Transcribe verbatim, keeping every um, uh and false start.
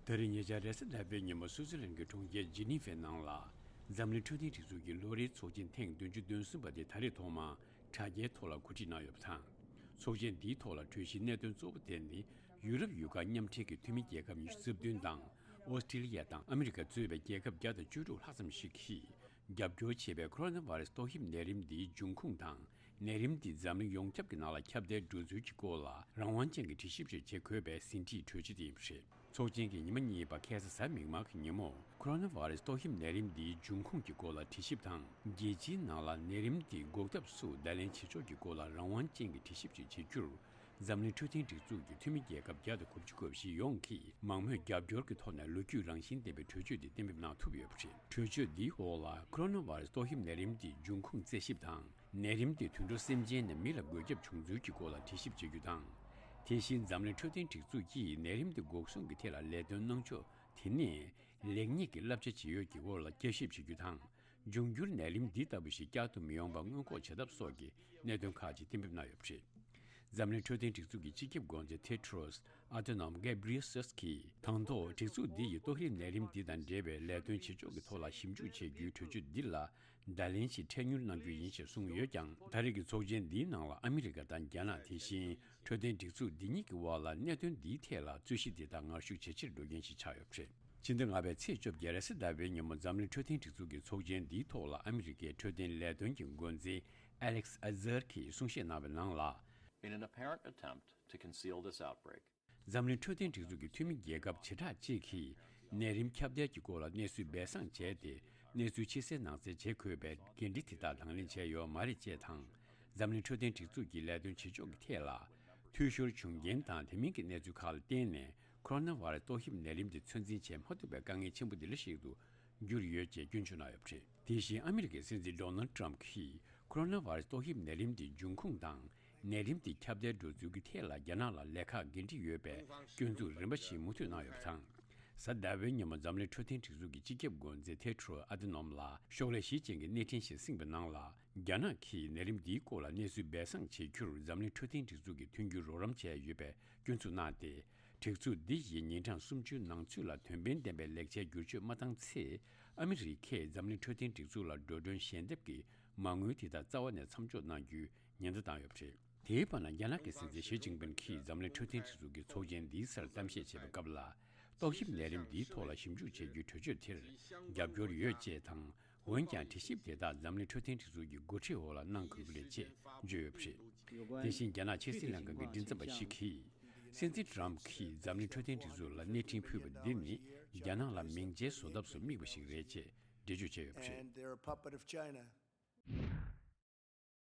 ད་རེས་ཉེ་ཆར་རེས་གཟའ་ཟླ་བའི་ཉིན་མོ་སུའུ་ཙི་ལན་གྱི་གྲོང་ཁྱེར་ཇི་ནི་ཝའི་ནང་ལ། འཛམ་གླིང་འཕྲོད་བསྟེན་སྒྲིག་འཛུགས་ཀྱི་ལོ་རེའི་ཚོགས་ཆེན་ཐེངས་བདུན་ཅུ་དོན་གསུམ་པ་དེ་ད་རེས་ཐོག་མར་དྲ་རྒྱའི་ཐོག་ལ་གོ་སྒྲིག་གནང་ཡོད་པ་དང་། ཚོགས་ཆེན་འདིའི་ཐོག་ལ་གྲོས་གཞིའི་གནད་དོན་གཙོ་བོ་དེ་ནི། ཡུ་རོབ་ཡུལ་ཁག་མཉམ་འབྲེལ་གྱི་འཐུས་མི་རྒྱལ་ཁབ་ཉི་ཤུ་རྩ་བདུན་དང་། ཨོ་སི་ཀྲི་ལི་ཡ་དང་ཨ་མི་རི་ཀ་གཙོས་པའི་རྒྱལ་ཁབ་བརྒྱ་དང་བཅུ་དྲུག་ལྷག་ཙམ་ཞིག་གིས། རྒྱབ་སྐྱོར་བྱེད་པའི་ཁོ་རོ་ན་བྷ་ར་སི་ཏོག་དབྱིབས་ནད་རིམས་འདིའི་འབྱུང་ཁུངས་དང་། ནད་རིམས་འདི་འཛམ་གླིང་ཡོངས་ཁྱབ་ཀྱི་ནང་ལ་ཁྱབ་གདལ་འགྲོ་ཚུལ་གྱི་སྐོར་ལ་རང་དབང་ཅན་གྱི་དྲི་ཞིབ་ཞིག་བྱེད་དགོས་པའི་ཟིན་བྲིས་གྲོས་ཆོད་དེ་ཡིན་པ་རེད། ཚོགས་ཆེན་གྱི་ཉི་མ་གཉིས་པ་ཁ་སང་གཟའ་མིག་དམར་གྱི་ཉིན་མོར། ཁོ་རོ་ན་བྷ་ར་སི་ཏོག་དབྱིབས་ནད་རིམས་འདིའི་འབྱུང་ཁུངས་ཀྱི་སྐོར་ལ་དྲི་ཞིབ་དང་། རྒྱལ་སྤྱིའི་ནང་ལ་ནད་རིམས་འདི་འགོག་ཐབས་སུ་བརྡ་ལན་བྱེད་ཕྱོགས་ཀྱི་སྐོར་ལ་རང་དབང་ཅན་གྱི་དྲི་ཞིབ་ཅིག་བྱེད་རྒྱུར། འཛམ་གླིང་འཕྲོད་བསྟེན་སྒྲིག་འཛུགས་ཀྱི་འཐུས་མི་རྒྱལ་ཁབ་བརྒྱ་དང་དགུ་བཅུ་གོ་བཞི་ཡོངས་ཀྱིས་མང་མོས་རྒྱབ་སྐྱོར་གྱི་ཐོག་ནས་ལོ་རྒྱུས་རང་བཞིན་ལྡན་པའི་གྲོས་ཆོད་འདི་གཏན་འབེབས་གནང་ཐུབ་ཡོད་པ་རེད། གྲོས་ཆོད་འདིའི་འོག་ལ་ཁོ་རོ་ན་བྷ་ར་སི་ཏོག་དབྱིབས་ནད་རིམས་འདི་འབྱུང་ཁུངས་རྩད་ཞིབ་དང་། ནད་རིམས་དེ་དུད་འགྲོ་སེམས་ཅན་ནས་མི་ལ་འགོས་ཁྱབ་བྱུང་ཚུལ་གྱི་སྐོར་ལ་དྲི་ཞིབ་བྱེད་རྒྱུ་དང་། དེ་བཞིན་འཛམ་གླིང་འཕྲོད་བསྟེན་སྒྲིག་འཛུགས་ཀྱིས་ནད་རིམས་དེ་འགོག་སྲུང་གི་ཐད་ལ་ལས་དོན་གནང་ཕྱོགས་དེ་ནས་ལེགས་ཉེས་ཀྱི་བསླབ་བྱ་ཇི་ཡོད་ཀྱི་སྐོར་ལ་བསྐྱར་ཞིབ་བྱེད་རྒྱུ་དང་། འབྱུང་འགྱུར་ནད་རིམས་འདི་ལྟ་བུ་ཞིག་བསྐྱར་དུ་མི་ཡོང་བར་སྔོན་འགོག་བྱེད་ཐབས་སོགས་ཀྱི་གནད་དོན་ཁག་ཅིག་གཏན་འབེབས་གནང་ཡོད་པ་རེད། འཛམ་གླིང་འཕྲོད་བསྟེན་སྒྲིག་འཛུགས་ཀྱི་སྤྱི་ཁྱབ་འགོ་འཛིན་ཏེ་ཏྲོས་ཨ་ཐ་ནོམ་གེབ་རི་ཡེ་སུས་ཀྱིས་དང་ཐོག་སྒྲིག་འཛུགས་འདི་ཡིས་ཏོག་དབྱིབས་ནད་རིམས་འདི་དང་འབྲེལ་བའི་ལས་དོན་བྱེད་ཕྱོགས་ཀྱི་ཐོག་ལ་ཞིབ་འཇུག་བྱེད་རྒྱུའི་གྲོས་ཆོད་འདི་ལ། བརྡ་ལན་ཞིག་འཕྲལ་མྱུར་གནང་རྒྱུ་ཡིན་ཞེས་གསུངས་ཡོད་ཀྱང་། ད་རེས་ཀྱི་ཚོགས་ཆེན་འདིའི་ནང་ལ་ཨ་མི་རི་ཀ་དང་རྒྱ་ནག་དེ་བཞིན་འཕྲོད་བསྟེན་སྒྲིག་འཛུགས་འདི་གཉིས་ཀྱི་དབར་ལ་གནད་དོན་འདིའི་ཐད་ལ་རྩོད་གཞི་འདི་དག་ངར་ཤུགས་ཇེ་ཆེར་འགྲོ་རྐྱེན་ཞིག་ཆགས་ཡོད་པ་རེད། ཕྱི་ཟླ་ལྔ་པའི་ཚེས་བཅོ་བརྒྱད་རེས་གཟའ་ཟླ་བའི་ཉིན་མོ་འཛམ་གླིང་འཕྲོད་བསྟེན་སྒྲིག་འཛུགས་ཀྱི་ཚོགས་ཆེན་འདིའི་ཐོག་ལ་ཨ་མི་རི་ཀའི་འཕྲོད་བསྟེན་ལས་དོན་གྱི་འགོ་འཛིན་ཨ་ལེག་སི་ཨ་ཛར་གྱིས་གསུང་བཤད་གནང་བའི་ནང་ལ། In an apparent attempt to conceal this outbreak, འཛམ་གླིང་འཕྲོད་བསྟེན་སྒྲིག་འཛུགས་ཀྱི་འཐུས་མི་རྒྱལ་ཁབ་བྱེ་བྲག་ཅིག་གིས་ནད་རིམས་ཁྱབ་གདལ་གྱི་སྐོར་ལ་གནས་ཚུལ་སྦས་གསང་བྱས་ཏེ། གནས་ཚུལ་ཕྱི་གསལ་ནང་གསལ་བྱེད་དགོས་པའི་འགན་འཁྲི་དེ་དག་དང་ལེན་བྱས་ཡོད་མ་རེད་ཅེས་དང་། འཛམ་གླིང་འཕྲོད་བསྟེན་སྒྲིག་འཛུགས་ཀྱི་ལས་དོན་བྱེད་ཕྱོགས་ཀྱི་ཐད་ལ། འཐུས་ཤོར་བྱུང་རྐྱེན་དང་དེ་མིན་གྱི་གནས་ཚུལ་ཁག་ལ་བརྟེན་ནས་ཁོ་རོ་ན་བྷ་ར་སི་ཏོག་དབྱིབས་ནད་རིམས་དེ་ཚོད་འཛིན་བྱེད་མ་ཐུབ་པའི་དཀའ་ངལ་ཆེན་པོ་འདི་འདྲ་ཞིག་ཏུ་གྱུར་ཡོད་ཅེས་སྐྱོན་བརྗོད་གནང་ཡོད་པ་རེད། དེ་བཞིན་ཨ་མི་རི་ཀའི་སྲིད་འཛིན་ཌོ་ནལ་ཏྲམ་གྱིས་ཁོ་རོ་ན་བྷ་ར་སི་ཏོག་དབྱིབས་ནད་རིམས་དེ་འབྱུང་ཁུངས་དང་། ནད་རིམས་དེ་ཁྱབ་གདལ་འགྲོ་ཚུལ་གྱི་ཐད་ལ་རྒྱ་ནག་ལ་ལས་ཁག་འགན་འཁྲི་ཡོད་པའི་སྐྱོན་འཛུགས་རིམ་པ་ཞིག་མུ་མཐུད་གནང་ཡོད་པ་དང་། གཟའ་ཟླ་བའི་ཉིན་མོ་འཛམ་གླིང་འཕྲོད་བསྟེན་སྒྲིག་འཛུགས་ཀྱི་སྤྱི་ཁྱབ་འགོ་འཛིན་ཏེ་ཏྲོ་ཨ་ཏི་ནོམ་ལ་ཤོག་ལྷེ་ཞི་ཅན་གྱིས་གནས་འཕྲིན་ཞིག་གསན་པའི་ནང་ལ། རྒྱ་ནག་གིས་ནད་རིམས་འདིའི་སྐོར་ལ་གནས་ཚུལ་སྦས་གསང་བྱེད་རྒྱུར་འཛམ་གླིང་འཕྲོད་བསྟེན་སྒྲིག་འཛུགས་ཀྱི་མཐུན་འགྱུར་རོགས་རམ་བྱས་ཡོད་པའི་སྐྱོན་འཛུགས་གནང་སྟེ། སྒྲིག་འཛུགས་འདི་ཡིས་ཉིན་གྲངས་སུམ་ཅུའི་ནང་ཚུད་ལ་དོན་ཕན་ལྡན་པའི་ལེགས་ཆའི་བསྒྱུར་བཅོས་མ་བཏང་ཚེ། ཨ་མི་རི་ཀས་འཛམ་གླིང་འཕྲོད་བསྟེན་སྒྲིག་འཛུགས་ལ་འགྲོ་གྲོན་ཞལ་འདེབས་ཀྱི་མ་དངུལ་དེ་དག་རྩ་བ་ནས་མཚམས་འཇོག་གནང་རྒྱུའི་ཉེན་བརྡ་བཏང་ཡོད་པ་རེད། དེའི་བར་ན། རྒྱ་ནག་གི་སྲིད་འཛིན་ཞི་ཅིན་ཕིན་གྱིས་འཛམ་གླིང་འཕྲོད་བསྟེན་སྒྲིག་འཛུགས་ཀྱི་ཚོགས་ཆེན་འདིའི་སར་གཏམ་བཤད་བྱེད་པའི་སྐབས་ལ། ཏོག་དབྱིབས་ནད་རིམས་འདིའི་ཐོག་ལ་ཞིབ་འཇུག་བྱེད་རྒྱུའི་གྲོས་ཆོད་དེར་རྒྱབ་སྐྱོར་ཡོད་ཅེས་དང་། འོན་ཀྱང་། དྲི་ཞིབ་དེ་དག་འཛམ་གླིང་འཕྲོད་བསྟེན་སྒྲིག་འཛུགས་ཀྱི་འགོ་ཁྲིད་འོག་ལ་གནང་དགོས་ཀྱི་རེད་ཅེས་བརྗོད་ཡོད་པ་རེད། དེ་བཞིན། རྒྱ་ནག་ཕྱི་སྲིད་ལྷན་ཁང་གི་མགྲིན་ཚབ་པ་ཞིག་གིས། སྲིད་འཛིན་ཏྲམ་གྱིས་འཛམ་གླིང་འཕྲོད་བསྟེན་སྒྲིག་འཛུགས་ལ་གནས་འཕྲིན་ཕུལ་བ་འདི་ནི། རྒྱ་ནག་ལ་མིང་ཆད་བཟོ་ཐབས་སུ་དམིགས་པ་ཞིག་རེད་ཅེས་འགྲེལ་བརྗོད་བྱས་ཡོད་པ་རེད། And they're a puppet of China.